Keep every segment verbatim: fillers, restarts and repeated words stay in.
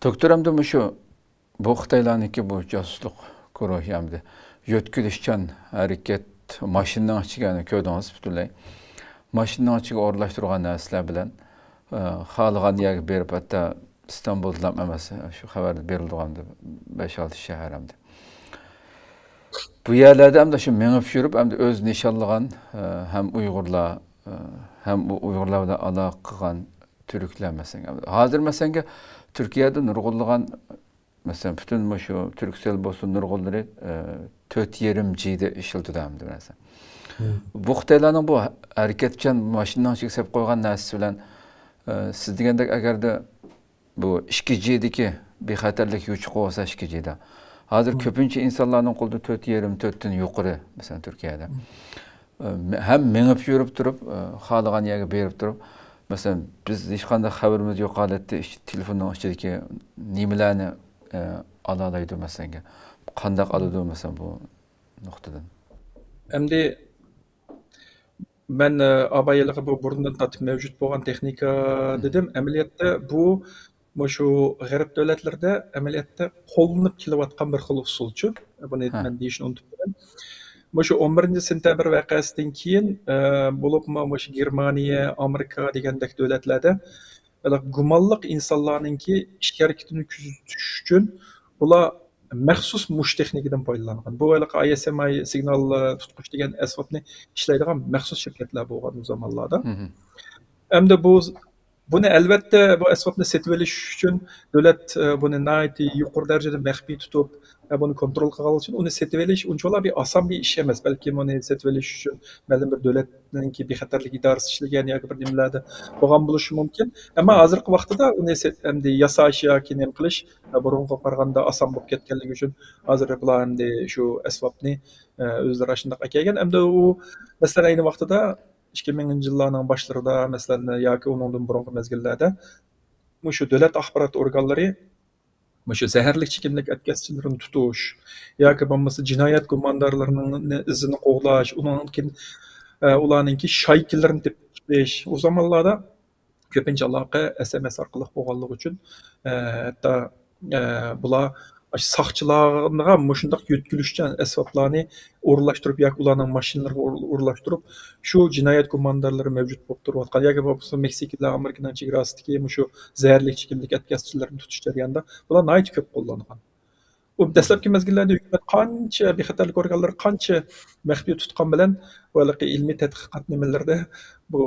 دوكتور، ئەمدى مۇشۇ، بۇ خىتايلارنىڭكى بۇ جاسۇسلۇق گۇرۇھى ئەمدى يۆتكىلىشچان ھەرىكەت، ماشىنىنىڭ ئىچىگە، يەنى كۆردىڭىز پۈتۈنلەي. ماشىنىنىڭ ئىچىگە ئورۇنلاشتۇرغان نەرسىلەر بىلەن، ئە، خالىغان يەرگە بېرىپ، ھەتتا ئىستانبۇلدىلا ئەمەس، شۇ خەۋەردە بېرىلىدىغان بەش-ئالتە شەھەر ئەمدى. بۇ يەرلەردە ئەمدى شۇ مېڭىپ يۈرۈپ، ئەمدى ئۆزى نىشانلىغان، ئە، ھەم ئۇيغۇرلار، ئە، ھەم ئۇ ئۇيغۇرلار بىلەن ئالاقە قىلغان تۈركلەر، مەسىلەن. ھازىر، مەسىلەن، تۈركىيەدە نۇرغۇنلىغان، مەسىلەن، پۈتۈن مۇشۇ تۈركسەل بولسۇن، نۇرغۇنلىرى، ئە، تۆت يېرىم جىدا ئىشلىتىدۇ ئەمدى، مەسىلەن. بۇ خىتايلارنىڭ بۇ ھەرىكەتچان ماشىنىنىڭ ئىچىگە سېلىپ قويغان نەرسىسى بىلەن، ئە، سىز دېگەندەك، ئەگەردە بۇ ئىككى جىدىكى بىخەتەرلىك يوچۇقى بولسا، ئىككى جىدا. ھازىر كۆپىنچە ئىنسانلارنىڭ قولىدا تۆت يېرىم، تۆتتىن يۇقىرى، مەسىلەن، تۈركىيەدە. ئە، مە-، ھەم مېڭىپ يۈرۈپ تۇرۇپ، ئە، خالىغان يەرگە بېرىپ تۇرۇپ، مەسىلەن، بىز ھېچقانداق خەۋىرىمىز يوق ھالەتتە ئىچ-، تېلېفوننىڭ ئىچىدىكى نېمىلەرنى، ئە، ئالالايدۇ، مەسىلەن، قانداق ئالىدۇ، مەسىلەن، بۇ نۇقتىدىن؟ ئەمدى مەن، ئە، ئاباي ھېلىقى بۇ بۇرۇندىن تارتىپ مەۋجۇت بولغان تېخنىكا دېدىم. ئەمەلىيەتتە بۇ مۇشۇ غەرب دۆلەتلىرىدە ئەمەلىيەتتە قوللىنىپ كېلىۋاتقان بىر خىل ئۇسۇلچۇ. بۇنى مەن دېيىشنى ئۇنتۇپ قالدىم. مۇشۇ ئون بىرىنچى سېنتەبىر ۋەقەسىدىن كېيىن، ئە، بولۇپمۇ مۇشۇ گېرمانىيە، ئامېرىكا دېگەندەك دۆلەتلەردە ھېلىقى گۇمانلىق ئىنسانلارنىڭكى ئىش ھەرىكىتىنى كۆزىتىش ئۈچۈن بۇلار مەخسۇس مۇشۇ تېخنىكىدىن پايدىلانغان. بۇ ھېلىقى ئاي ئېس ئېم ئاي سىگنال، ئە، تۇتقۇچ دېگەن ئەسۋابنى ئىشلەيدىغان مەخسۇس شىركەتلەر بولغان ئۇ زامانلاردا. ئەمدى بۇ، بۇنى ئەلۋەتتە بۇ ئەسۋابنى سېتىۋېلىش ئۈچۈن دۆلەت، ئە، بۇنى ناھايىتى يۇقىرى دەرىجىدە مەخپىي تۇتۇپ، ئە، بۇنى كونترول قىلغانلىقى ئۈچۈن ئۇنى سېتىۋېلىش ئۇنچىۋالا بىر ئاسان بىر ئىش ئەمەس. بەلكىم ئۇنى سېتىۋېلىش ئۈچۈن مەلۇم بىر دۆلەتنىڭكى بىخەتەرلىك ئىدارىسى ئىشلىگەن ياكى بىر نېمىلەردە بولغان بولۇشى مۇمكىن. ئەمما ھازىرقى ۋاقتىدا ئۇنى سېت-، ئەمدى ياساش ياكى نېمە قىلىش، ئە، بۇرۇنقىغا قارىغاندا ئاسان بولۇپ كەتكەنلىكى ئۈچۈن ھازىر بۇلار ئەمدى شۇ ئەسۋابنى، ئە، ئۆزلىرى ئاشۇنداق ئەكەلگەن. ئەمدى ئۇ مەسىلەن ئەينى ۋاقتىدا ئىككى مىڭىنچى يىللارنىڭ باشلىرىدا، مەسىلەن، ياكى ئۇنىڭدىن بۇرۇنقى مەزگىللەردە مۇشۇ دۆلەت ئاخبارات ئورگانلىرى مۇشۇ زەھەرلىك چېكىملىك ئەتكەسچىلىرىنى تۇتۇش ياكى بولمىسا جىنايەت گۇماندارلىرىنىڭ ئىزىنى قوغلاش، ئۇنىڭدىن كېيىن، ئە، ئۇلارنىڭكى شايكىلىرىنى تېپىپ چىقىش، ئۇ زامانلاردا كۆپىنچە ئالاقە ئەس ئەم ئەس ئارقىلىق بولغانلىقى ئۈچۈن، ئە، ھەتتا، ئە، بۇلار ساقچىلارغا مۇشۇنداق يۆتكىلىشچان ئەسۋابلارنى ئورۇنلاشتۇرۇپ ياكى ئۇلارنىڭ ماشىنىلىرىغا ئور-، ئورۇنلاشتۇرۇپ، شۇ جىنايەت گۇماندارلىرى مەۋجۇت بولۇپ تۇرۇۋاتقان ياكى بولمىسا مېكسىكا بىلەن ئامېرىكىنىڭ چېگراسىدىكى مۇشۇ زەھەرلىك چېكىملىك ئەتكەسچىلىرىنى تۇتۇش جەريانىدا بۇلار ناھايىتى كۆپ قوللانغان. ئۇ دەسلەپكى مەزگىللەردە ھۆكۈمەت قانچە، بىخەتەرلىك ئورگانلىرى قانچە مەخپىي تۇتقان بىلەن، بۇ ھېلىقى ئىلمىي تەتقىقات نېمىلىرىدە بۇ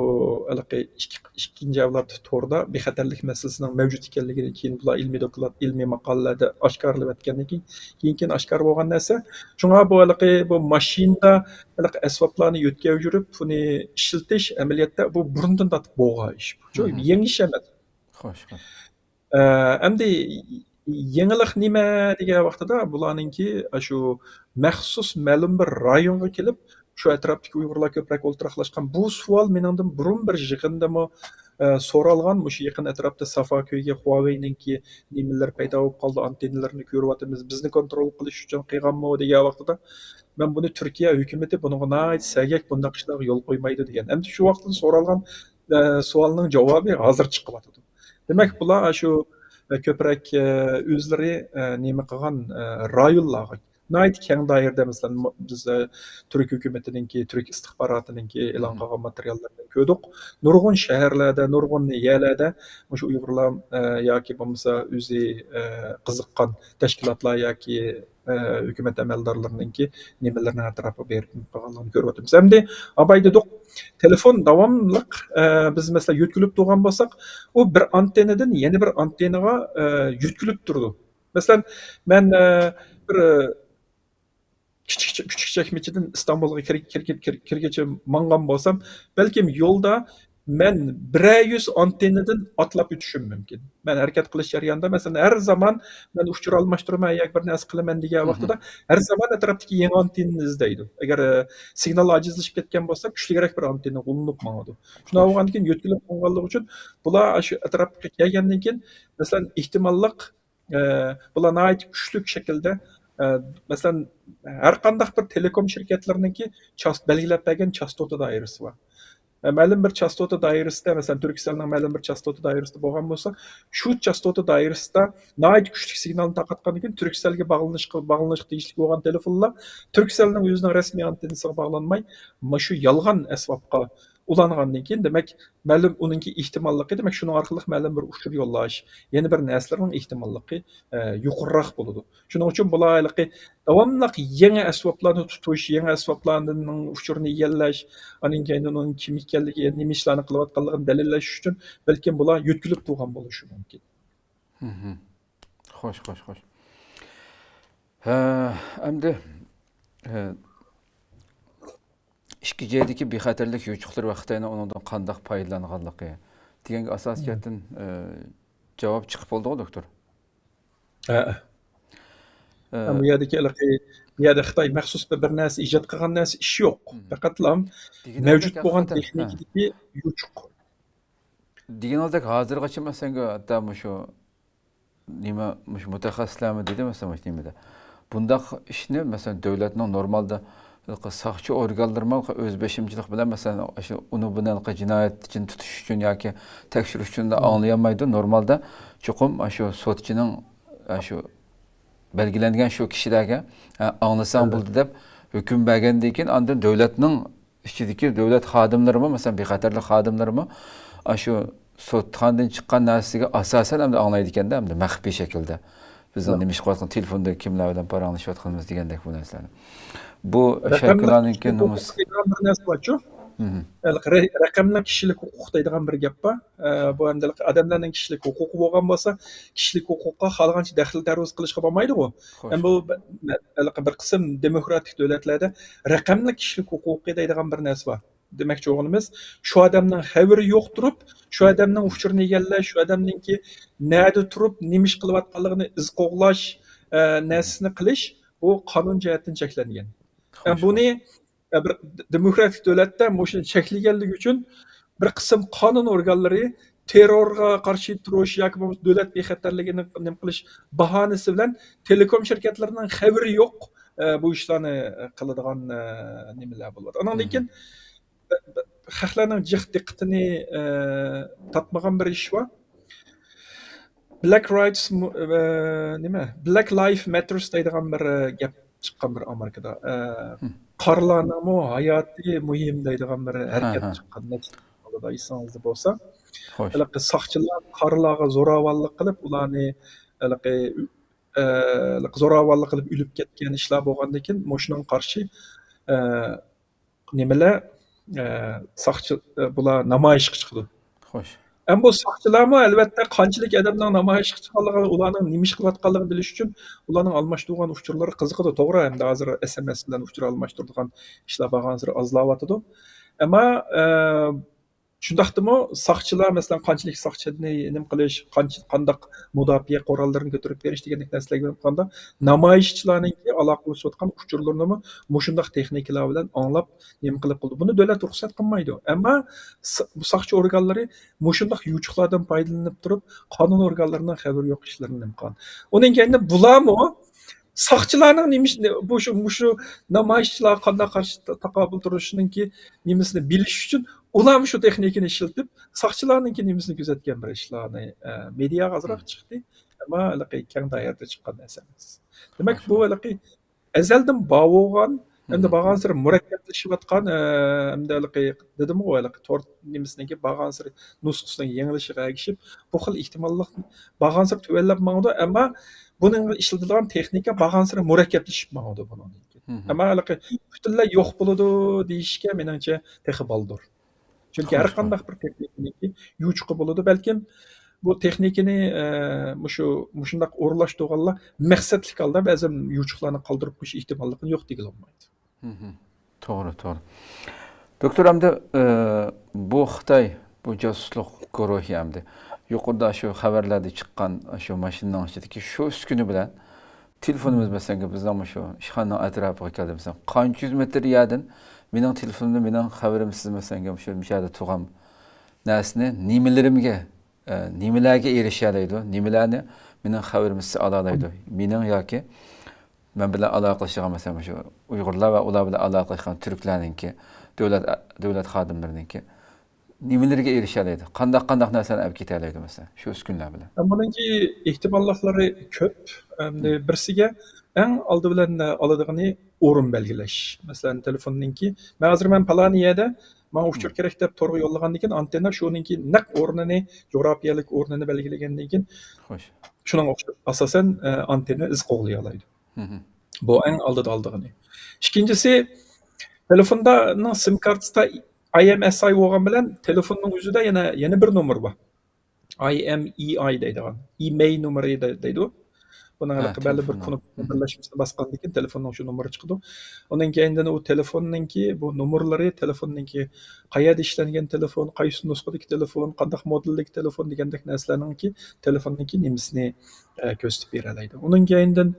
ھېلىقى ئىككى، ئىككىنچى ئەۋلاد توردا بىخەتەرلىك مەسىلىسىنىڭ مەۋجۇت ئىكەنلىكىنى كېيىن بۇلار ئىلمىي دوكلات، ئىلمىي ماقالىلەردە ئاشكارىلىۋەتكەندىن كېيىن، كېيىن، كېيىن ئاشكارا بولغان نەرسە. شۇڭا بۇ ھېلىقى بۇ ماشىنىدا ھېلىقى ئەسۋابلارنى يۆتكەپ يۈرۈپ، بۇنى ئىشلىتىش ئەمەلىيەتتە بۇ بۇرۇندىن تارتىپ بولغان ئىش. شۇ يېڭى ئىش ئەمەس. خوش، خوش. ئە، ئەمدى يېڭىلىق نېمە دېگەن ۋاقتىدا، بۇلارنىڭكى ئاشۇ مەخسۇس مەلۇم بىر رايونغا كېلىپ، شۇ ئەتراپتىكى ئۇيغۇرلار كۆپرەك ئولتۇراقلاشقان. بۇ سوئال مېنىڭدىن بۇرۇن بىر يىغىندىمۇ، ئە، سورالغان. مۇشۇ يېقىن ئەتراپتا سافاكۆيگە خۇاۋېينىڭكى نېمىلىرى پەيدا بولۇپ قالدى، ئانتېننىلىرىنى كۆرۈۋاتىمىز، بىزنى كونترول قىلىش ئۈچۈن قىلغانمۇ دېگەن ۋاقتىدا، مەن بۇنى تۈركىيە ھۆكۈمىتى بۇنىڭغا ناھايىتى سەگەك، بۇنداق ئىشلارغا يول قويمايدۇ دېگەن. ئەمدى شۇ ۋاقىتتا سورالغان، ئە، سوئالنىڭ جاۋابى ھازىر چىقىۋاتىدۇ. دېمەك، بۇلار شۇ، ئە، كۆپرەك، ئە، ئۆزلىرى، ئە، نېمە قىلغان، ئە، رايونلارغا، ناھايىتى كەڭ دائىرىدە، مەسىلەن، بىز، ئە، تۈرك ھۆكۈمىتىنىڭكى، تۈرك ئىستىخباراتىنىڭكى ئېلان قىلغان ماتېرىياللىرىنى كۆردۇق. نۇرغۇن شەھەرلەردە، نۇرغۇن يەرلەردە مۇشۇ ئۇيغۇرلار، ئە، ياكى بولمىسا ئۆزى، ئە، قىزىققان تەشكىلاتلار ياكى، ئە، ھۆكۈمەت ئەمەلدارلىرىنىڭكى نېمىلىرىنىڭ ئەتراپىغا بېرىپ قالغانلىقىنى كۆرۈۋاتىمىز. ئەمدى ئاباي دېدۇق، تېلېفون داۋاملىق، ئە، بىز مەسىلەن يۆتكىلىپ تۇرغان بولساق، ئۇ بىر ئانتېننىدىن يەنە بىر ئانتېننىغا، ئە، يۆتكىلىپ تۇرىدۇ. مەسىلەن، مەن، ئە، بىر كىچىك، كىچىك چەكمىچىدىن ئىستانبۇلغا كىر-، كىر-، كىر-، كىرگىچە ماڭغان بولسام، بەلكىم يولدا مەن بىرەر يۈز ئانتېننىدىن ئاتلاپ ئۆتۈشۈم مۇمكىن. مەن ھەرىكەت قىلىش جەريانىدا، مەسىلەن، ھەر زامان مەن ئۇچۇر ئالماشتۇرىمەن ياكى بىر نەرسە قىلىمەن دېگەن ۋاقتىدا، ھەر زامان ئەتراپتىكى يېڭى ئانتېننىنى ئىزدەيدۇ. ئەگەر، ئە، سىگنال ئاجىزلىشىپ كەتكەن بولسا، كۈچلۈكرەك بىر ئانتېننىغا ئۇلىنىپ ماڭىدۇ. شۇنداق بولغاندىن كېيىن يۆتكىلىپ ماڭغانلىقى ئۈچۈن بۇلار شۇ ئەتراپقا كەلگەندىن كېيىن، مەسىلەن، ئېھتىماللىق ئە، بۇلار ناھايىتى كۈچلۈك شەكىلدە، ئە، مەسىلەن، ھەر قانداق بىر تېلېكوم شىركەتلىرىنىڭكى چاس-، بەلگىلەپ بەرگەن چاستوتا دائىرىسى بار. مەلۇم بىر چاستوتا دائىرىسىدە، مەسىلەن، تۈركسەلنىڭ مەلۇم بىر چاستوتا دائىرىسىدە بولغان بولسا، شۇ چاستوتا دائىرىسىدا ناھايىتى كۈچلۈك سىگنالنى تارقاتقاندىن كېيىن، تۈركسەلگە باغلىنىشقا، باغلىنىشقا تېگىشلىك بولغان تېلېفونلار تۈركسەلنىڭ ئۆزىنىڭ رەسمىي ئانتېننىسىغا باغلانماي، مانا شۇ يالغان ئەسۋابقا ئۇلانغاندىن كېيىن، دېمەك، مەلۇم ئۇنىڭكى ئېھتىماللىقى، دېمەك، شۇنىڭ ئارقىلىق مەلۇم بىر ئۇچۇر يوللاش، يەنە بىر نەرسىلەرنىڭ ئېھتىماللىقى، ئە، يۇقىرىراق بولىدۇ. شۇنىڭ ئۈچۈن بۇلار ھېلىقى داۋاملىق يېڭى ئەسۋابلارنى تۇتۇش، يېڭى ئەسۋابلارنىڭ ئۇچۇرىنى ئىگىلەش، ئاندىن كېيىن ئۇنىڭ كىم ئىكەنلىكى، نېمە ئىشلارنى قىلىۋاتقانلىقىنى دەلىللەش ئۈچۈن، بەلكىم بۇلار يۆتكىلىپ تۇرغان بولۇشى مۇمكىن. مھم. خوش، خوش، خوش. ھە، ئەمدى، ھە، ئىككى جىدىكى بىخەتەرلىك يوچۇقلىرى ۋە خىتاينىڭ ئۇنىڭدىن قانداق پايدىلانغانلىقى دېگەنگە ئاساسىي جەھەتتىن، ئە، جاۋاب چىقىپ بولدىغۇ، دوكتور؟ ھە. ئە، بۇ يەردىكى ھېلىقى، بۇ يەردە خىتاي مەخسۇس بىر، بىر نەرسە ئىجاد قىلغان نەرسە ئىش يوق. مھم. پەقەتلا دېگىنىڭدەك مەۋجۇت بولغان ھەقىقەتەن، ھە. تېخنىكىدىكى يوچۇق. دېگىنىڭدەك ھازىرغىچە مەسىلەن، ھەتتا مۇشۇ نېمە، مۇشۇ مۇتەخەسسىسلەرمۇ دېدى، مەسىلەن، مۇشۇ نېمىدە. بۇنداق ئىشنى، مەسىلەن، دۆلەتنىڭ نورمالدا ساقچى ئورگانلىرىمۇ ئۆز بېشىمچىلىق بىلەن، مەسىلەن، شۇ ئۇنى بۇنى جىنايەت ئۈچۈن تۇتۇش ئۈچۈن ياكى تەكشۈرۈش ئۈچۈن ئاڭلىيالمايدۇ. نورمالدا چوقۇم شۇ سوتچىنىڭ شۇ بەلگىلەنگەن شۇ كىشىلەرگە، ئاڭلىساڭ بولدى دەپ ھۆكۈم بەرگەندىن كېيىن، ئاندىن دۆلەتنىڭ ئىچىدىكى دۆلەت خادىملىرىمۇ، مەسىلەن، بىخەتەرلىك خادىملىرىمۇ ئاشۇ سوتخانىدىن چىققان نەرسىگە ئاساسەن ئەمدى ئاڭلايدىكەندە، ئەمدى مەخپىي شەكىلدە. بىزنىڭ نېمە ئىش قىلىۋاتقان، تېلېفوندا كىملەر بىلەن پاراڭلىشىۋاتقىنىمىز دېگەندەك بۇ نەرسىلەرنى. بۇ رەقەملىك شەيكۇلانىڭكى كىشىلىك نومۇس. ھوقۇق دەيدىغان بىر نەرسە بارچۇ؟ مھم. ھېلىقى رە-، رەقەملىك كىشىلىك ھوقۇق دەيدىغان بىر گەپ بار. ئە، بۇ ئەمدى ئادەملەرنىڭ كىشىلىك ھوقۇقى بولغان بولسا، كىشىلىك ھوقۇققا خالىغانچە دەخلى تەرۇز قىلىشقا بولمايدىغۇ. خوش. ئەمما بۇ بە-، بە-، ھېلىقى بىر قىسىم دېموكراتىك دۆلەتلەردە رەقەملىك كىشىلىك ھوقۇقى دەيدىغان بىر نەرسە بار. دېمەكچى بولغىنىمىز، شۇ ئادەمنىڭ خەۋىرى يوق تۇرۇپ، شۇ ئادەمنىڭ ئۇچۇرىنى ئىگىلەش، شۇ ئادەمنىڭكى نەدە تۇرۇپ، نېمە ئىش قىلىۋاتقانلىقىنى ئىز قوغلاش، ئە، نەرسىسىنى قىلىش، بۇ قانۇن جەھەتتىن چەكلەنگەن. خوش، بۇنى، ئە، بىر دېموكراتىك دۆلەتتە مۇشۇنى چەكلىگەنلىكى ئۈچۈن بىر قىسىم قانۇن ئورگانلىرى تېررورغا قارشى تۇرۇش ياكى بولمىسا دۆلەت بىخەتەرلىكىنى نېمە قىلىش باھانىسى بىلەن تېلېكوم شىركەتلىرىنىڭ خەۋىرى يوق، ئە، بۇ ئىشلارنى قىلىدىغان، ئە، نېمىلەر بولىدۇ. ئانىڭدىن كېيىن خەقلەرنىڭ جىق دىققىتىنى، ئە، تارتمىغان بىر ئىش بار. بلاك رايتس مۇ-، ئە، نېمە؟ بلاك لايف ماتتېرس دەيدىغان بىر، ئە، گەپ چىققان بىر ئامېرىكىدا. ئە، قارىلارنىڭمۇ ھاياتى مۇھىم دەيدىغان بىر ھەرىكەت چىققان. نەچچە يىل ئالدىدا ئېسىڭىزدە بولسا. خوش. ھېلىقى ساقچىلار قارىلارغا زوراۋانلىق قىلىپ، ئۇلارنى ھېلىقى، ئە، ھېلىقى زوراۋانلىق قىلىپ ئۆلۈپ كەتكەن ئىشلار بولغاندىن كېيىن، مۇشۇنىڭغا قارشى، ئە، نېمىلەر، ئە، ساقچى، ئە، بۇلار نامايىشقا چىقىدۇ. خوش. ئەمما بۇ ساقچىلارمۇ، ئەلۋەتتە، قانچىلىك ئادەمنىڭ نامايىشقا چىققانلىقىنى، ئۇلارنىڭ نېمە ئىش قىلىۋاتقانلىقىنى بىلىش ئۈچۈن ئۇلارنىڭ ئالماشتۇرغان ئۇچۇرلىرى قىزىقىدۇ. توغرا، ئەمدى ھازىر ئېس ئېم ئېس بىلەن ئۇچۇر ئالماشتۇرىدىغان ئىشلار بارغانسېرى ئازلاۋاتىدۇ. ئەمما، ئە، شۇنداقتىمۇ ساقچىلار، مەسىلەن، قانچىلىك ساقچىنى نېمە قىلىش، قانچە، قانداق مۇداپىئە قوراللىرىنى كۆتۈرۈپ بېرىش دېگەندەك نەرسىلەرگە بولغاندا، نامايىشچىلارنىڭكى ئالاقىلىشىۋاتقان ئۇچۇرلىرىنىمۇ مۇشۇنداق تېخنىكىلار بىلەن ئاڭلاپ، نېمە قىلىپ بولىدۇ. بۇنى دۆلەت رۇخسەت قىلمايدۇ. ئەمما س-، بۇ ساقچى ئورگانلىرى مۇشۇنداق يوچۇقلاردىن پايدىلىنىپ تۇرۇپ، قانۇن ئورگانلىرىنىڭ خەۋىرى يوق ئىشلىرىنى نېمە قىلغان. ئۇنىڭ كەينىدىن بۇلارمۇ ساقچىلارنىڭ نېمە ئىش-، بۇ شۇ، مۇشۇ نامايىشچىلارغا قانداق قارشى تا-، تاقابىل تۇرۇشنىڭكى نېمىسىنى بىلىش ئۈچۈن ئۇلارمۇ شۇ تېخنىكىنى ئىشلىتىپ، ساقچىلارنىڭكى نېمىسىنى كۆزەتكەن بىر ئىشلارنى، ئە، مېدىياغا ئازراق چىقتى. ئەمما ھېلىقى كەڭ دائىرىدە چىققان نەرسە ئەمەس. دېمەك، بۇ ھېلىقى ئەزەلدىن بار بولغان، ئەمدى بارغانسېرى مۇرەككەپلىشىۋاتقان، ئە، ئەمدى ھېلىقى دېدىمغۇ، ھېلىقى تور نېمىسىنىڭكى بارغانسېرى نۇسخىسىنىڭ يېڭىلىشىغا ئەگىشىپ، بۇ خىل ئېھتىماللىق بارغانسېرى تۆۋەنلەپ ماڭىدۇ، ئەمما بۇنىڭغا ئىشلىتىدىغان تېخنىكا بارغانسېرى مۇرەككەپلىشىپ ماڭىدۇ بۇنىڭدىن كېيىن. ئەمما ھېلىقى پۈتۈنلەي يوق بولىدۇ دېيىشكە مېنىڭچە تېخى بالدۇر. چۈنكى ھەر قانداق بىر تېخنىكىنىڭكى يوچۇقى بولىدۇ. بەلكىم بۇ تېخنىكىنى، ئە، مۇشۇ، مۇشۇنداق ئورۇنلاشتۇرغانلار مەقسەتلىك ھالدا بەزى يوچۇقلارنى قالدۇرۇپ قويۇش ئېھتىماللىقى يوق دېگىلى بولمايدۇ. توغرا، توغرا. دوكتور، ئەمدى، ئە، بۇ خىتاي، بۇ جاسۇسلۇق گۇرۇھى ئەمدى يۇقىرىدا شۇ خەۋەرلەردە چىققان شۇ ماشىنىنىڭ ئىچىدىكى شۇ ئۈسكۈنە بىلەن تېلېفونىمىز، مەسىلەن، بىزنىڭ مۇشۇ ئىشخانىنىڭ ئەتراپىغا كەلدى، مەسىلەن، قانچە يۈز مېتىر يەردىن مېنىڭ تېلېفونۇمدا مېنىڭ خەۋىرىمسىز، مەسىلەن، مۇشۇ، مۇشۇ يەردە تۇرغان نەرسىنى نېمىلىرىمگە، ئە، نېمىلەرگە ئېرىشەلەيدۇ، نېمىلەرنى مېنىڭ خەۋىرىمسىز ئالالايدۇ، مېنىڭ ياكى مەن بىلەن ئالاقىلىشىدىغان، مەسىلەن، مۇشۇ ئۇيغۇرلار ۋە ئۇلار بىلەن ئالاقىلىشىدىغان تۈركلەرنىڭكى، دۆلەت، دۆلەت خادىملىرىنىڭكى نېمىلەرگە ئېرىشەلەيدۇ؟ قانداق، قانداق نەرسىلەرنى ئەپ كېتەلەيدۇ، مەسىلەن، شۇ ئۈسكۈنىلەر بىلەن؟ بۇنىڭكى ئېھتىماللىقلىرى كۆپ. ئەمدى بىرسىگە ئەڭ ئالدى بىلەن ئالىدىغىنى ئورۇن بەلگىلەش. مەسىلەن، تېلېفوننىڭكى، مەن ھازىر مەن پالانى يەردە ماڭا ئۇچۇر كېرەك دەپ تورغا يوللىغاندىن كېيىن، ئانتېننا شۇنىڭكى نەق ئورنىنى، جۇغراپىيەلىك ئورنىنى بەلگىلىگەندىن كېيىن، خوش. شۇنىڭغا ئوخشاش ئاساسەن، ئە، ئانتېننا ئىز قوغلىيالايدۇ. بۇ ئەڭ ئالدىدا ئالىدىغىنى. ئىككىنچىسى، تېلېفوننىڭ سىم كارتىسىدا ئاي ئېم ئېس ئاي بولغان بىلەن تېلېفوننىڭ ئۆزىدە يەنە، يەنە بىر نومۇر بار. ئاي ئېم ئى ئاي دەيدىغان. ئىمەي نومۇرى دەي-، دەيدۇ. بۇنىڭ ھە، ھېلىقى بەللى بىر تېلېفوننىڭ. كۇنۇپكا بىرلەشمىسىنى باسقاندىن كېيىن تېلېفوننىڭ شۇ نومۇرى چىقىدۇ. ئۇنىڭ كەينىدىن ئۇ تېلېفوننىڭكى بۇ نومۇرلىرى، تېلېفوننىڭكى قەيەردە ئىشلەنگەن تېلېفون، قايسى نۇسخىدىكى تېلېفون، قانداق مودېلدىكى تېلېفون دېگەندەك نەرسىلەرنىڭكى تېلېفوننىڭكى نېمىسىنى، ئە، كۆرسىتىپ بېرەلەيدۇ. ئۇنىڭ كەينىدىن،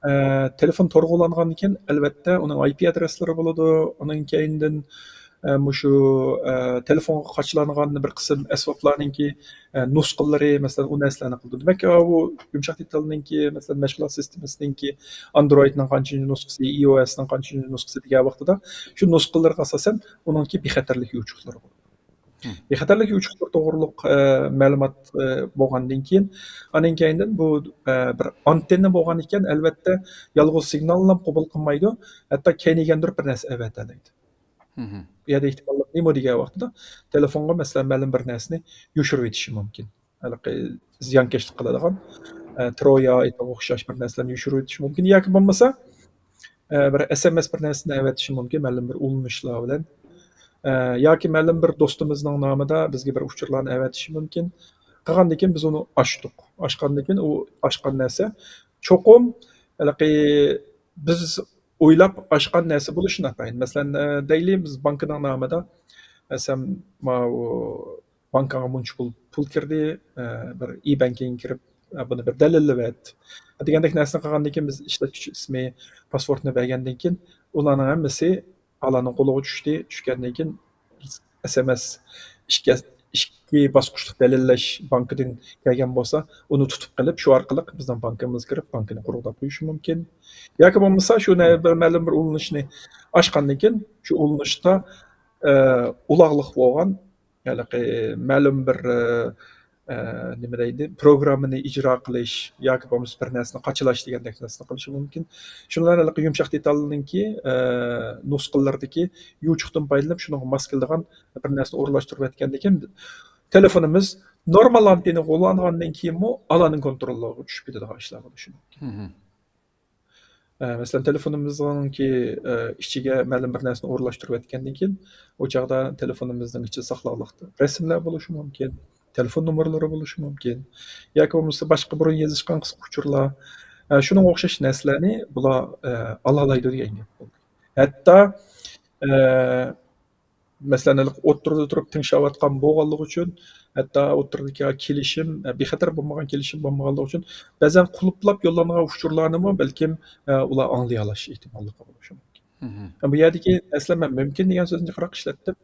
ئە، تېلېفون تورغا ئۇلانغاندىن كېيىن، ئەلۋەتتە، ئۇنىڭ ئاي پى ئادرېسلىرى بولىدۇ. ئۇنىڭ كەينىدىن، ئە، مۇشۇ، ئە، تېلېفونغا قاچىلانغان بىر قىسىم ئەسۋابلارنىڭكى، ئە، نۇسخىلىرى، مەسىلەن، ئۇ نەرسىلەرنى قىلىدۇ. دېمەك، ئۇ يۇمشاق دېتالنىڭكى، مەسىلەن، مەشغۇلات سىستېمىسىنىڭكى ئاندرويدنىڭ قانچىنچى نۇسخىسى، ئاي ئو ئېسنىڭ قانچىنچى نۇسخىسى دېگەن ۋاقتىدا شۇ نۇسخىلىرىغا ئاساسەن ئۇنىڭكى بىخەتەرلىك يوچۇقلىرى بولىدۇ. بىخەتەرلىك يوچۇقلىرى توغرۇلۇق، ئە، مەلۇمات، ئە، بولغاندىن كېيىن، ئاندىن كەينىدىن بۇ، ئە، بىر ئانتېننا بولغان ئىكەن، ئەلۋەتتە، يالغۇز سىگنالنىلا قوبۇل قىلمايدۇ، ھەتتا كەينىگەندۇر بىر نەرسە ئەۋەتەلەيدۇ. بۇ يەردە ئېھتىماللىق نېمە دېگەن ۋاقتىدا، تېلېفونغا، مەسىلەن، مەلۇم بىر نەرسىنى يوشۇرۇۋېتىشى مۇمكىن. ھېلىقى زىيانكەشلىك قىلىدىغان، ئە، ترويا ئېيتىغان ئوخشاش بىر نەرسىلەرنى يوشۇرۇۋېتىشى مۇمكىن. ياكى بولمىسا، ئە، بىر ئېس ئېم ئېس بىر نەرسىنى ئەۋەتىشى مۇمكىن، مەلۇم بىر ئۇلىنىشلار بىلەن. ئە، ياكى مەلۇم بىر دوستىمىزنىڭ نامىدا بىزگە بىر ئۇچۇرلارنى ئەۋەتىشى مۇمكىن. قىلغاندىن كېيىن بىز ئۇنى ئاچتۇق. ئاچقاندىن كېيىن ئۇ ئاچقان نەرسە چوقۇم ھېلىقى بىز ئويلاپ ئاچقان نەرسە بولۇشى ناتايىن. مەسىلەن، ئە، دەيلى، بىز بانكىنىڭ نامىدا، مەسىلەن، ماۋۇ بانكىغا مۇنچە پۇل، پۇل كىردى، ئە، بىر ئى بانكىڭغا كىرىپ، ئە، بۇنى بىر دەلىللىۋەت دېگەندەك نەرسىنى قىلغاندىن كېيىن، بىز ئىشلەتكۈچى ئىسمى، پاسۋورتنى بەرگەندىن كېيىن، ئۇلارنىڭ ھەممىسى ئالانىڭ قولىغا چۈشتى. چۈشكەندىن كېيىن، ئېس ئېم ئېس ئىككى، ئىككى باسقۇچلۇق دەلىللەش بانكىدىن كەلگەن بولسا، ئۇنى تۇتۇپ قېلىپ، شۇ ئارقىلىق بىزنىڭ بانكىمىزغا كىرىپ، بانكىنى قۇرۇقداپ قويۇشى مۇمكىن. ياكى بولمىسا، شۇ نە-، بىر مەلۇم بىر ئۇلىنىشنى ئاچقاندىن كېيىن، شۇ ئۇلىنىشتا، ئە، ئۇلاغلىق بولغان، ھېلىقى مەلۇم بىر، ئە، ئە، نېمە دەيدۇ، پروگراممىنى ئىجرا قىلىش ياكى بولمىسا بىر نەرسىنى قاچىلاش دېگەندەك نەرسىنى قىلىشى مۇمكىن. شۇنىڭ بىلەن ھېلىقى يۇمشاق دېتالنىڭكى، ئە، نۇسخىلىرىدىكى يوچۇقتىن پايدىلىنىپ، شۇنىڭغا ماس كېلىدىغان بىر نەرسىنى ئورۇنلاشتۇرۇۋەتكەندىن كېيىن، تېلېفونىمىز نورمال ئانتېننىغا ئۇلانغاندىن كېيىنمۇ ئالانىڭ كونترولىغا چۈشۈپ كېتىدىغان ئىشلار بولۇشى مۇمكىن. ئە، مەسىلەن، تېلېفونىمىزنىڭكى، ئە، ئىچىگە مەلۇم بىر نەرسىنى ئورۇنلاشتۇرۇۋەتكەندىن كېيىن، ئۇ چاغدا تېلېفونىمىزنىڭ ئىچى ساقلاغلىق رەسىملەر بولۇشى مۇمكىن، تېلېفون نومۇرلىرى بولۇشى مۇمكىن، ياكى بولمىسا باشقا بۇرۇن يېزىشقان قىسقا ئۇچۇرلار، ئە، شۇنىڭغا ئوخشاش نەرسىلەرنى بۇلار، ئە، ئالالايدۇ دېگەن گەپ بولدى. ھەتتا، ئە، مەسىلەن، ھېلىقى ئوتتۇرىدا تۇرۇپ تىڭشاۋاتقان بولغانلىقى ئۈچۈن، ھەتتا ئوتتۇرىدىكى كېلىشىم، ئە، بىخەتەر بولمىغان كېلىشىم بولمىغانلىقى ئۈچۈن، بەزەن قۇلۇپلاپ يوللانغان ئۇچۇرلارنىمۇ بەلكىم، ئە، ئۇلار ئاڭلىيالاش ئېھتىماللىقى بولۇشى مۇمكىن. بۇ يەردىكى مەسىلە، مەن مۇمكىن دېگەن سۆزنى جىقراق ئىشلەتتىم.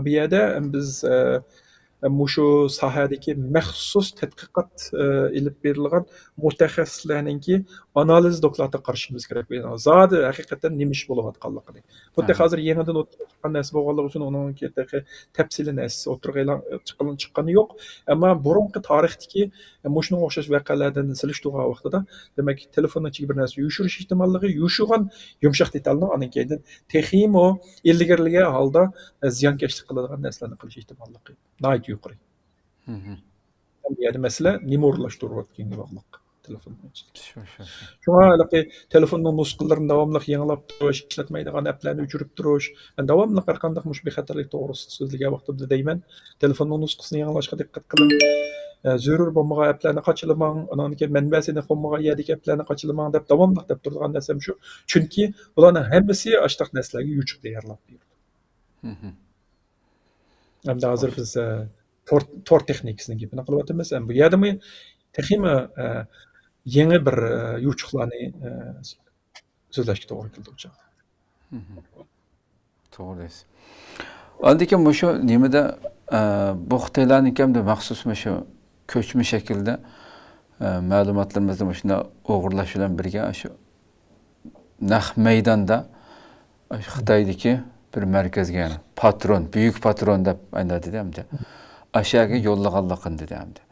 بۇ يەردە بىز، ئە، مۇشۇ ساھەدىكى مەخسۇس تەتقىقات، ئە، ئېلىپ بېرىلغان مۇتەخەسسىسلەرنىڭكى ئانالىز دوكلاتىغا قارىشىمىز كېرەك. زادى ھەقىقەتەن نېمە ئىش بولۇۋاتقانلىقىنى. بۇ تېخى ھازىر يېڭىدىن ئوتتۇرىغا چىققان نەرسە بولغانلىقى ئۈچۈن ئۇنىڭكى تېخى تەپسىلىي نەرسىسى ئوتتۇرىغا ئېلان-، چىققان-، چىققىنى يوق. ئەمما بۇرۇنقى تارىختىكى مۇشۇنىڭغا ئوخشاش ۋەقەلەردىن سېلىشتۇرغان ۋاقتىدا، دېمەك، تېلېفوننىڭ ئىچىگە بىر نەرسە يوشۇرۇش ئېھتىماللىقى، يوشۇرغان يۇمشاق دېتالنىڭ ئاندىن كېيىن تېخىمۇ ئىلگىرىلىگەن ھالدا، ئە، زىيانكەشلىك قىلىدىغان نەرسىلەرنى قىلىش ئېھتىماللىقى ناھايىتى يۇقىرى. بۇ يەردە مەسىلە نېمە ئورۇنلاشتۇرۇۋاتقىنىغا باغلىق تېلېفوننىڭ ئىچىدە. شۇ، شۇ، شۇ. شۇڭا ھېلىقى تېلېفوننىڭ نۇسخىلىرىنى داۋاملىق يېڭىلاپ تۇرۇش، ئىشلەتمەيدىغان ئەپلەرنى ئۆچۈرۈپ تۇرۇش. مەن داۋاملىق ھەر قانداق مۇشۇ بىخەتەرلىك توغرىسىدا سۆزلىگەن ۋاقتىمدا دەيمەن، تېلېفوننىڭ نۇسخىسىنى يېڭىلاشقا دىققەت قىلىڭ. ئە، زۆرۈر بولمىغان ئەپلەرنى قاچىلىماڭ. ئۇنىڭدىن كېيىن مەنبەسى ئېنىق بولمىغان يەردىكى ئەپلەرنى قاچىلىماڭ دەپ داۋاملىق دەپ تۇرىدىغان نەرسەم شۇ. چۈنكى بۇلارنىڭ ھەممىسى ئاشتاق نەرسىلەرگە يوچۇق تەييارلاپ بېرىدۇ. ئەمدى ھازىر بىز، ئە، تور، تور تېخنىكىسىنىڭ گېپىنى قىلىۋاتىمىز. ئەمدى بۇ يەردىمۇ تېخىمۇ، ئە، يېڭى بىر، ئە، يوچۇقلارنى، ئە، سۆزلەشكە توغرا كېلىدۇ بۇ چاغدا. توغرا دەيسىز. ئاندىن كېيىن مۇشۇ نېمىدە، ئە، بۇ خىتايلارنىڭكى ئەمدى مەخسۇس مۇشۇ كۆچمە شەكىلدە، ئە، مەلۇماتلىرىمىزنى مۇشۇنداق ئوغرىلاش بىلەن بىرگە، شۇ نەق مەيداندا، شۇ خىتايدىكى بىر مەركەزگە، يەنى پاترون، بۈيۈك پاترون دەپ ئەندى دېدى ئەمدى. ئاشۇ يەرگە يوللىغانلىقىنى دېدى ئەمدى.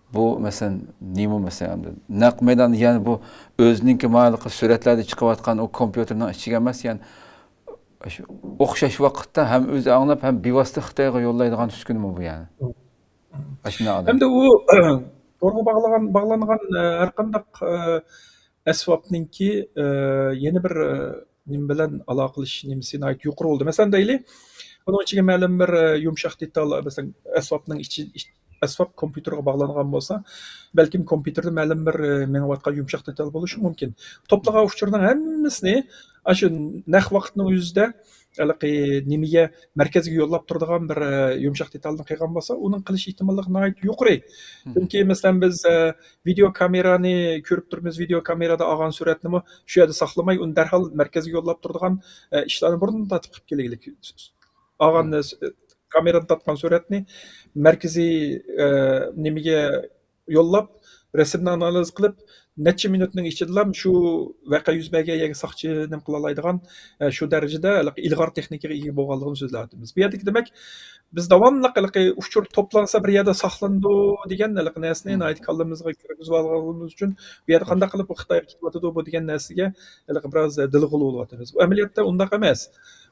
بۇ مەسىلەن نېمە مەسىلەن ئەمدى؟ نەق مەيدان، يەنى بۇ ئۆزىنىڭكى مايىلقى سۈرەتلەردە چىقىۋاتقان ئۇ كومپيۇتېرنىڭ ئىچىگە ئەمەس، يەنى شۇ ئوخشاش ۋاقىتتا ھەم ئۆزى ئاڭلاپ، ھەم بىۋاسىتە خىتايغا يوللايدىغان ئۈسكۈنىمۇ بۇ يەنى. ئاشۇنداق ئادەم. ھەمدە ئۇ تورغا باغلىغان، باغلانغان، ئە، ھەر قانداق، ئە، ئەسۋابنىڭكى، ئە، يەنە بىر، ئە، نېمە بىلەن ئالاقىلىشىش نېمىسى ناھايىتى يۇقىرى بولدى. مەسىلەن دەيلى، ئۇنىڭ ئىچىگە مەلۇم بىر، ئە، يۇمشاق دېتال، مەسىلەن، ئەسۋابنىڭ ئىچى، ئىچ-، ئەسۋاب كومپيۇتېرغا باغلانغان بولسا، بەلكىم كومپيۇتېردا مەلۇم بىر، ئە، مېڭىۋاتقان يۇمشاق دېتال بولۇشى مۇمكىن. توپلىغان ئۇچۇرنىڭ ھەممىسىنى ئاشۇ نەق ۋاقىتنىڭ ئۆزىدە ھېلىقى نېمىگە، مەركەزگە يوللاپ تۇرىدىغان بىر، ئە، يۇمشاق دېتالنى قىلغان بولسا، ئۇنىڭ قىلىش ئېھتىماللىقى ناھايىتى يۇقىرى. چۈنكى، مەسىلەن، بىز، ئە، ۋىدېو كامېرانى كۆرۈپ تۇرىمىز، ۋىدېو كامېرادا ئالغان سۈرەتنىمۇ شۇ يەردە ساقلىماي، ئۇنى دەرھال مەركەزگە يوللاپ تۇرىدىغان، ئە، ئىشلارنى بۇرۇندىن تارتىپ قىلىپ كەلگىلىك. ئالغان، ئە، كامېرىدا تارتقان سۈرەتنى مەركىزىي، ئە، نېمىگە يوللاپ، رەسىمنى ئانالىز قىلىپ، نەچچە مىنۇتنىڭ ئىچىدىلا شۇ ۋەقە يۈز بەرگەن يەرگە ساقچى نېمە قىلالايدىغان، ئە، شۇ دەرىجىدە ھېلىقى ئىلغار تېخنىكىغا ئىگە بولغانلىقىنى سۆزلەۋاتىمىز. بۇ يەردىكى دېمەك، بىز داۋاملىق ھېلىقى ئۇچۇر توپلانسا، بىر يەردە ساقلىنىدۇ دېگەن ھېلىقى نەرسىنى ناھايىتى كاللىمىزغا كىرگۈزۈۋالغىنىمىز ئۈچۈن، بۇ يەردە قانداق قىلىپ بۇ خىتايغا كېتىۋاتىدۇ بۇ دېگەن نەرسىگە ھېلىقى بىراز دىلغۇلۇق بولۇۋاتىمىز. بۇ ئەمەلىيەتتە ئۇنداق ئەمەس.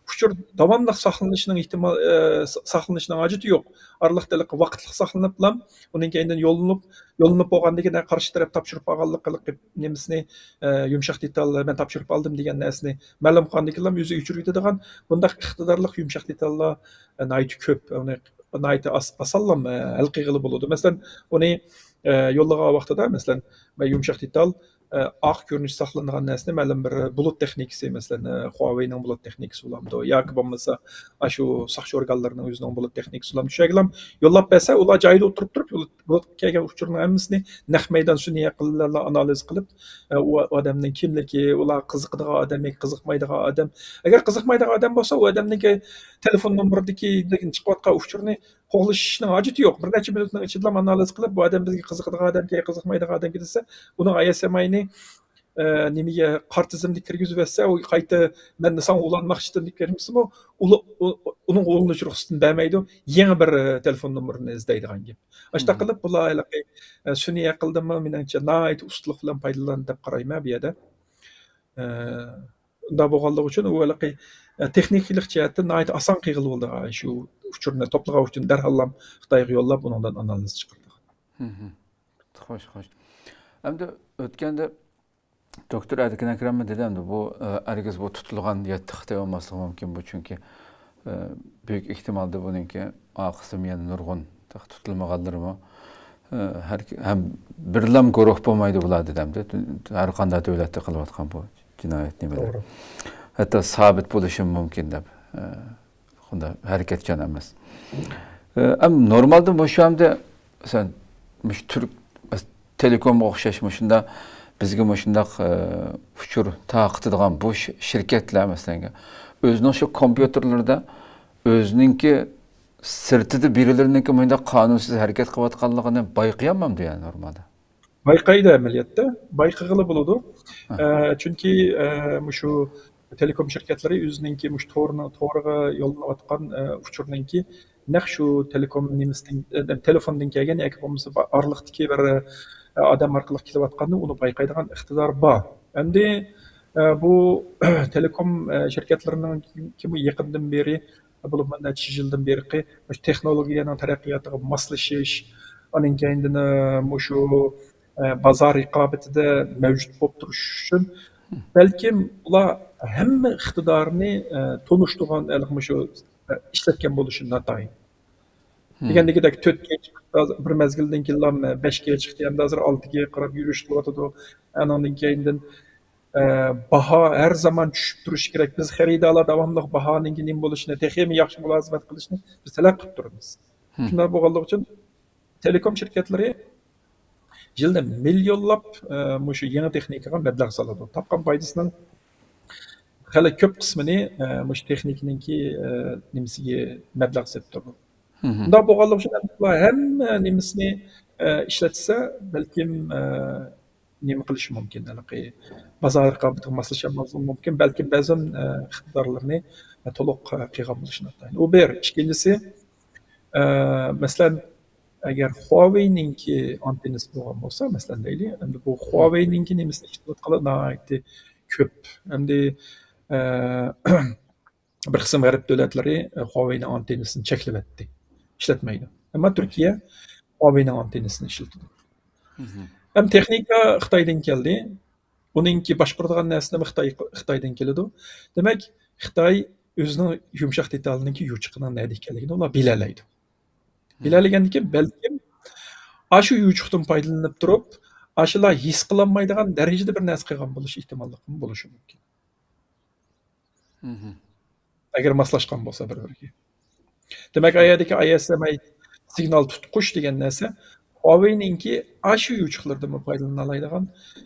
ئۇچۇر داۋاملىق ساقلىنىشنىڭ ئېھتىمال، ئە، سا-، ساقلىنىشنىڭ ھاجىتى يوق. ئارىلىقتا ھېلىقى ۋاقىتلىق ساقلىنىپلا، ئۇنىڭ كەينىدىن يوللىنىپ، يوللىنىپ بولغاندىن كېيىن قارشى تەرەپ تاپشۇرۇپ ئالغانلىق ھېلىقى نېمىسىنى، ئە، يۇمشاق دېتال، مەن تاپشۇرۇپ ئالدىم دېگەن نەرسىنى مەلۇم قىلغاندىن كېيىنلا ئۆزى ئۆچۈرۈپ كېتىدىغان بۇنداق ئىقتىدارلىق يۇمشاق دېتاللار، ئە، ناھايىتى كۆپ. ئۇنى ناھايىتى ئاس-، ئاسانلا، ئە، ھەل قىلغىلى بولىدۇ. مەسىلەن، ئۇنى، ئە، يوللىغان ۋاقتىدا، مەسىلەن، مەن يۇمشاق دېتال، ئە، ئاق كۆرۈنۈش ساقلىنىدىغان نەرسىنى مەلۇم بىر بۇلۇت تېخنىكىسى، مەسىلەن، ئە، خۇاۋېينىڭ بۇلۇت تېخنىكىسى بولامدۇ ياكى بولمىسا ئاشۇ ساقچى ئورگانلىرىنىڭ ئۆزىنىڭ بۇلۇت تېخنىكىسى بولامدۇ، شۇ يەرگىلا يوللاپ بەرسە، ئۇلار جايىدا ئولتۇرۇپ تۇرۇپ، بۇلۇت، بۇلۇتقا كەلگەن ئۇچۇرنىڭ ھەممىسىنى نەق مەيدان سۈنئىي ئەقىللەرلا ئانالىز قىلىپ، ئە، ئۇ ئادەمنىڭ كىملىكى، ئۇلار قىزىقىدىغان ئادەم ياكى قىزىقمايدىغان ئادەم. ئەگەر قىزىقمايدىغان ئادەم بولسا، ئۇ ئادەمنىڭكى تېلېفون نومۇرىدىكى چىقىۋاتقان ئۇچۇرنى قوغلىشىشنىڭ ھاجىتى يوق. بىر نەچچە مىنۇتنىڭ ئىچىدىلا ئانالىز قىلىپ، بۇ ئادەم بىزگە قىزىقىدىغان ئادەمكەن، قىزىقمايدىغان ئادەمكەن دېسە، ئۇنىڭ ئايەسەماينى، ئە، نېمىگە، قارا تىزىملىككە كىرگۈزۈۋەتسە، ئۇ قايتا مەن ساڭا ئۇلانماقچىدىم دەپ كىرمىسىمۇ، ئۇلا-، ئۇ-، ئۇنىڭغا ئۇلىنىش رۇخسىتىنى بەرمەيدۇ، يېڭى بىر، ئە، تېلېفون نومۇرىنى ئىزدەيدىغان گەپ. ئاشۇنداق قىلىپ، بۇلار ھېلىقى، ئە، سۈنئىي ئەقىلدىنمۇ، مېنىڭچە، ناھايىتى ئۇستىلىق بىلەن پايدىلاندى دەپ قارايمەن بۇ يەردە. ئە، ئۇنداق بولغانلىقى ئۈچۈن ئۇ ھېلىقى، ئە، تېخنىكىلىق جەھەتتىن ناھايىتى ئاسان قىلغىلى بولىدىغان شۇ ئۇچۇرنى توپلىغان ئۈچۈن دەرھاللا خىتايغا يوللاپ، ئۇنىڭدىن ئانالىز چىقىرىدىغان. خوش، خوش. ئەمدى ئۆتكەندە دوكتور ئەركىن ئەكرەممۇ دېدى، ئەمدى بۇ، ئە، ھەرگىز بۇ تۇتۇلغان يەتتە خىتاي بولماسلىقى مۇمكىن بۇ، چۈنكى، ئە، بۈيۈك ئېھتىمالدا بۇنىڭكى ئارقىسىمۇ يەنە نۇرغۇن تېخى تۇتۇلمىغانلىرىمۇ، ئە، ھەر، ھەم بىرلام گۇرۇھ بولمايدۇ بۇلار دېدى، ئەمدى ھەر قانداق دۆلەتتە قىلىۋاتقان بۇ جىنايەت نېمىلەر. ھەتتا سابىت بولۇشى مۇمكىن دەپ، ئە، ئۇنداق ھەرىكەتچان ئەمەس. ئە، ئەم، نورمالدا مۇشۇ ئەمدى، مەسىلەن، مۇشۇ تۈرك تېلېكومغا ئوخشاش مۇشۇنداق بىزگە مۇشۇنداق، ئە، ئۇچۇر تارقىتىدىغان بۇ ش-، شىركەتلەر، مەسىلەن، ئۆزىنىڭ شۇ كومپيۇتېرلىرىدا ئۆزىنىڭكى سىرتىدا بىرىلىرىنىڭكى مۇنداق قانۇنسىز ھەرىكەت قىلىۋاتقانلىقىنى بايقىيالمامدۇ، يەنى نورمالدا؟ بايقايدۇ ئەمەلىيەتتە. بايقىغىلى بولىدۇ. ئە، چۈنكى، ئە، مۇشۇ تېلېكوم شىركەتلىرى ئۆزىنىڭكى مۇشۇ تورنىڭ، تورىغا يوللىنىۋاتقان، ئە، ئۇچۇرنىڭكى نەق شۇ تېلېكوم نېمىسىدىن، ئە، تېلېفوندىن كەلگەن ياكى بولمىسا با-، ئارىلىقتىكى بىر، ئە، ئادەم ئارقىلىق كېلىۋاتقاننى ئۇنى بايقايدىغان ئىقتىدار بار. ئەمدى، ئە، بۇ تېلېكوم، ئە، شىركەتلىرىنىڭكى بۇ يېقىندىن بېرى بولۇپمۇ نەچچە يىلدىن بېرىقى مۇشۇ تېخنولوگىيەنىڭ تەرەققىياتىغا ماسلىشىش، ئانىڭ كەينىدىن، ئە، مۇشۇ، ئە، بازار رىقابىتىدە مەۋجۇت بولۇپ تۇرۇش ئۈچۈن، بەلكىم ئۇلار ھەممە ئىقتىدارنى، ئە، تونۇشتۇرغان، ھېلىقى مۇشۇ، ئە، ئىشلەتكەن بولۇشى ناتايىن. دېگەندىكىدەك تۆتكە چىقتى، بىر مەزگىلدىن كېيىنلا بەشكە چىقتى، ئەمدى ھازىر ئالتىگە قاراپ يۈرۈش قىلىۋاتىدۇ. ئانىڭدىن كەينىدىن ئە، باھا ھەر زامان چۈشۈپ تۇرۇشى كېرەك. بىز خېرىدارلار داۋاملىق باھانىڭكى نېمە بولۇشىنى، تېخىمۇ ياخشى مۇلازىمەت قىلىشنى بىز تەلەپ قىلىپ تۇرىمىز. شۇنداق بولغانلىقى ئۈچۈن تېلېكوم شىركەتلىرى يىلدا مىليونلاپ، ئە، مۇشۇ يېڭى تېخنىكىغا مەبلەغ سالىدۇ. تاپقان پايدىسىنىڭ خېلى كۆپ قىسمىنى، ئە، مۇشۇ تېخنىكىنىڭكى، ئە، نېمىسىگە مەبلەغ سېلىپ تۇرىدۇ. شۇنداق بولغانلىقى ئۈچۈن بۇلار ھەممە نېمىسىنى، ئە، ئىشلەتسە، بەلكىم، ئە، نېمە قىلىشى مۇمكىن؟ ھېلىقى بازار رىقابىتىگە ماسلىشالماسلىقى مۇمكىن، بەلكىم بەزەن، ئە، ئىقتىدارلىرىنى، ئە، تولۇق، ئە، قىلغان بولۇشى ناتايىن. ئۇ بىر. ئىككىنچىسى، ئە، مەسىلەن، ئەگەر خۇاۋېينىڭكى ئانتېننىسى بولغان بولسا، مەسىلەن دەيلى، ئەمدى بۇ خۇاۋېينىڭكى نېمىسىنى ئىشلىتىۋاتقانلار ناھايىتى كۆپ. ئەمدى، ئە، بىر قىسىم غەرب دۆلەتلىرى، ئە، خۇاۋېينىڭ ئانتېننىسىنى چەكلىۋەتتى. ئىشلەتمەيدۇ. ئەمما تۈركىيە خۇاۋېينىڭ ئانتېننىسىنى ئىشلىتىدۇ. مھم. ھەم تېخنىكا خىتايدىن كەلدى. ئۇنىڭكى باشقۇرىدىغان نەرسىلىرىمۇ خىتاي، خىتايدىن كېلىدۇ. دېمەك، خىتاي ئۆزىنىڭ يۇمشاق دېتالىنىڭكى يوچۇقىنىڭ نەدە ئىكەنلىكىنى ئۇلار بىلەلەيدۇ. بىلەلىگەندىن كېيىن بەلكىم ئاشۇ يوچۇقتىن پايدىلىنىپ تۇرۇپ، ئاشۇلار ھېس قىلالمايدىغان دەرىجىدە بىر نەرسە قىلغان بولۇش ئېھتىماللىقىمۇ بولۇشى مۇمكىن. مھم. ئەگەر ماسلاشقان بولسا بىر-بىرىگە. دېمەك، ئايەردىكى ئاي ئېس ئېم ئاي سىگنال تۇتقۇچ دېگەن نەرسە خۇاۋېينىڭكى ئاشۇ يوچۇقلىرىدىنمۇ پايدىلىنالايدىغان،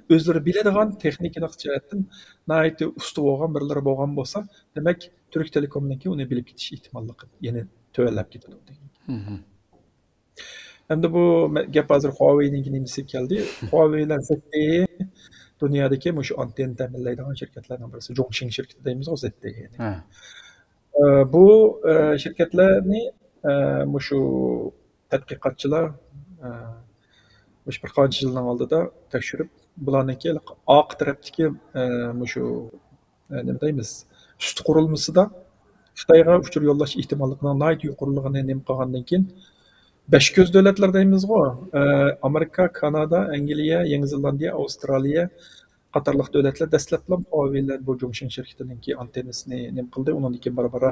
ئۆزلىرى بىلىدىغان، تېخنىكىلىق جەھەتتىن ناھايىتى ئۇستا بولغان بىرلىرى بولغان بولسا، دېمەك، تۈرك تېلېكومنىڭكى ئۇنى بىلىپ كېتىش ئېھتىماللىقى يەنە تۆۋەنلەپ كېتىدۇ دېگەن. مھم. ئەمدى بۇ مە-، گەپ ھازىر خۇاۋېينىڭكى نېمىسىگە كەلدى. خۇاۋېي بىلەن زېت تې ئې دۇنيادىكى مۇشۇ ئانتېننا تەمىنلەيدىغان شىركەتلەرنىڭ بىرسى. جۇڭشىڭ شىركىتى دەيمىزغۇ، زېت تې ئېنى. ھە. ئە، بۇ، ئە، شىركەتلەرنى، ئە، مۇشۇ تەتقىقاتچىلار، ئە، مۇشۇ بىر قانچە يىلنىڭ ئالدىدا تەكشۈرۈپ، بۇلارنىڭكى ئارقا تەرەپتىكى، ئە، مۇشۇ، ئە، نېمە دەيمىز، ئۈستى قۇرۇلمىسىدا خىتايغا ئۇچۇر يوللاش ئېھتىماللىقىنىڭ ناھايىتى يۇقىرىلىقىنى نېمە قىلغاندىن كېيىن، بەش كۆز دۆلەتلەر دەيمىزغۇ، ئە، ئامېرىكا، كانادا، ئەنگلىيە، يېڭى زېلاندىيە، ئاۋسترالىيە، قاتارلىق دۆلەتلەر دەسلەپلا خۇاۋېي بىلەن بۇ جۇڭشىڭ شىركىتىنىڭكى ئانتېننىسىنى نېمە قىلدى. ئۇنىڭدىن كېيىن بارا-بارا،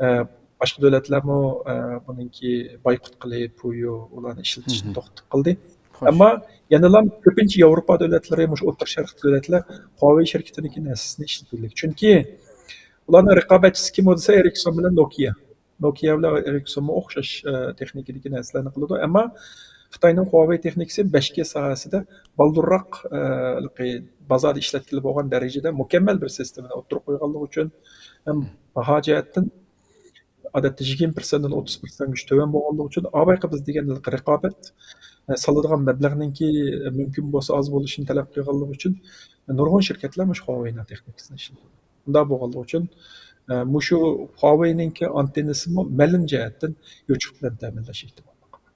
ئە، باشقا دۆلەتلەرمۇ، ئە، بۇنىڭكى بايقۇت قىلىپ، پۇيۇ ئۇلارنى ئىشلىتىشنى توختىتىپ قىلدى. ئەمما يەنىلا كۆپىنچە ياۋروپا دۆلەتلىرى، مۇشۇ ئوتتۇرا شەرق دۆلەتلەر خۇاۋېي شىركىتىنىڭكى نەرسىسىنى ئىشلىتىۋاتىدۇ. چۈنكى ئۇلارنىڭ رىقابەتچىسى كىم دېسە، ئېرىكسون بىلەن نوكىيا. نوكىيا بىلەن ئېرىكسونمۇ ئوخشاش، ئە، تېخنىكىدىكى نەرسىلەرنى قىلىدۇ. ئەمما خىتاينىڭ خۇاۋېي تېخنىكىسى بەش جى ساھەسىدە بالدۇرراق، ئە، بازاردا ئىشلەتكىلى بولغان دەرىجىدە مۇكەممەل بىر سىستېمىنى ئوتتۇرىغا قويغانلىقى ئۈچۈن ھەم باھا جەھەتتىن ئادەتتە يىگىرمە پىرسەنتتىن ئوتتۇز پىرسەنتكىچە تۆۋەن بولغانلىقى ئۈچۈن، ئاۋايقى بىز دېگەن رىقابەت، ئە، سالىدىغان مەبلەغنىڭكى مۇمكىن بولسا ئاز بولۇشىنى تەلەپ قىلغانلىقى ئۈچۈن نۇرغۇن شىركەتلەر مۇشۇ خۇاۋېينىڭ تېخنىكىسىنى ئىشلىتىدۇ. ئۇنداق بولغانلىقى ئۈچۈن، ئە، مۇشۇ خۇاۋېينىڭكى ئانتېننىسىمۇ مەلۇم جەھەتتىن يوچۇق بىلەن تەمىنلەش ئېھتىماللىقى بار.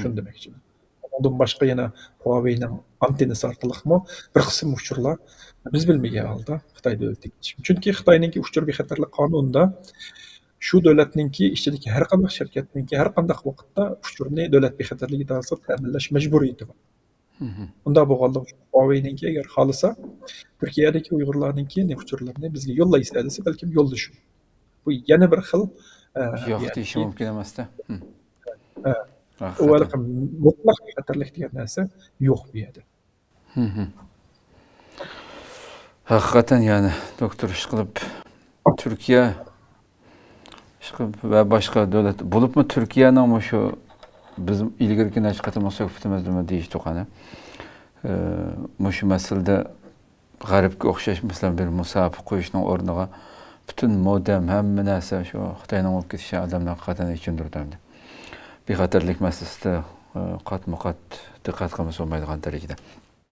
شۇنى دېمەكچىمەن. ئۇنىڭدىن باشقا يەنە خۇاۋېينىڭ ئانتېننىسى ئارقىلىقمۇ بىر قىسىم ئۇچۇرلار بىز بىلمىگەن ھالدا خىتاي دۆلىتىگە يېتىشكەن. چۈنكى خىتاينىڭكى ئۇچۇر بىخەتەرلىك قانۇنىدا شۇ دۆلەتنىڭكى ئىچىدىكى ھەر قانداق شىركەتنىڭكى ھەر قانداق ۋاقىتتا ئۇچۇرنى دۆلەت بىخەتەرلىكى ئىدارىسىغا تەمىنلەش مەجبۇرىيىتى بار. ئۇنداق بولغانلىقى ئۈچۈن خۇاۋېينىڭكى ئەگەر خالىسا، تۈركىيەدىكى ئۇيغۇرلارنىڭكى ئۇچۇرلىرىنى بىزگە يوللايسىلەر دېسە، بەلكىم يوللىشىدۇ. بۇ يەنە بىر خىل، ئە، ياق دېيىشى مۇمكىن ئەمەستە. ئە، ئۇ ھېلىقى مۇتلەق بىخەتەرلىك دېگەن نەرسە يوق بۇ يەردە. ھەقىقەتەن، يەنى، دوكتور، ئىشقىلىپ، تۈركىيە، ئىشقىلىپ، ۋە باشقا دۆلەت، بولۇپمۇ تۈركىيەنىڭ مۇشۇ، بىز ئىلگىرىكى نەچچە قېتىملىق سۆھبىتىمىزدىمۇ دېيىشتۇق، قانى، ئى، مۇشۇ مەسىلىدە غەربكە ئوخشاش، مەسىلەن، بىر مۇساپە قويۇشنىڭ ئورنىغا پۈتۈن مودېم، ھەممە نەرسە شۇ خىتاينىڭ بولۇپ كېتىشى ئادەمنى ھەقىقەتەن ئېچىندۇرىدۇ ئەمدى. بىخەتەرلىك مەسىلىسىدە، ئى، قاتمۇ قات دىققەت قىلمىسا بولمايدىغان دەرىجىدە.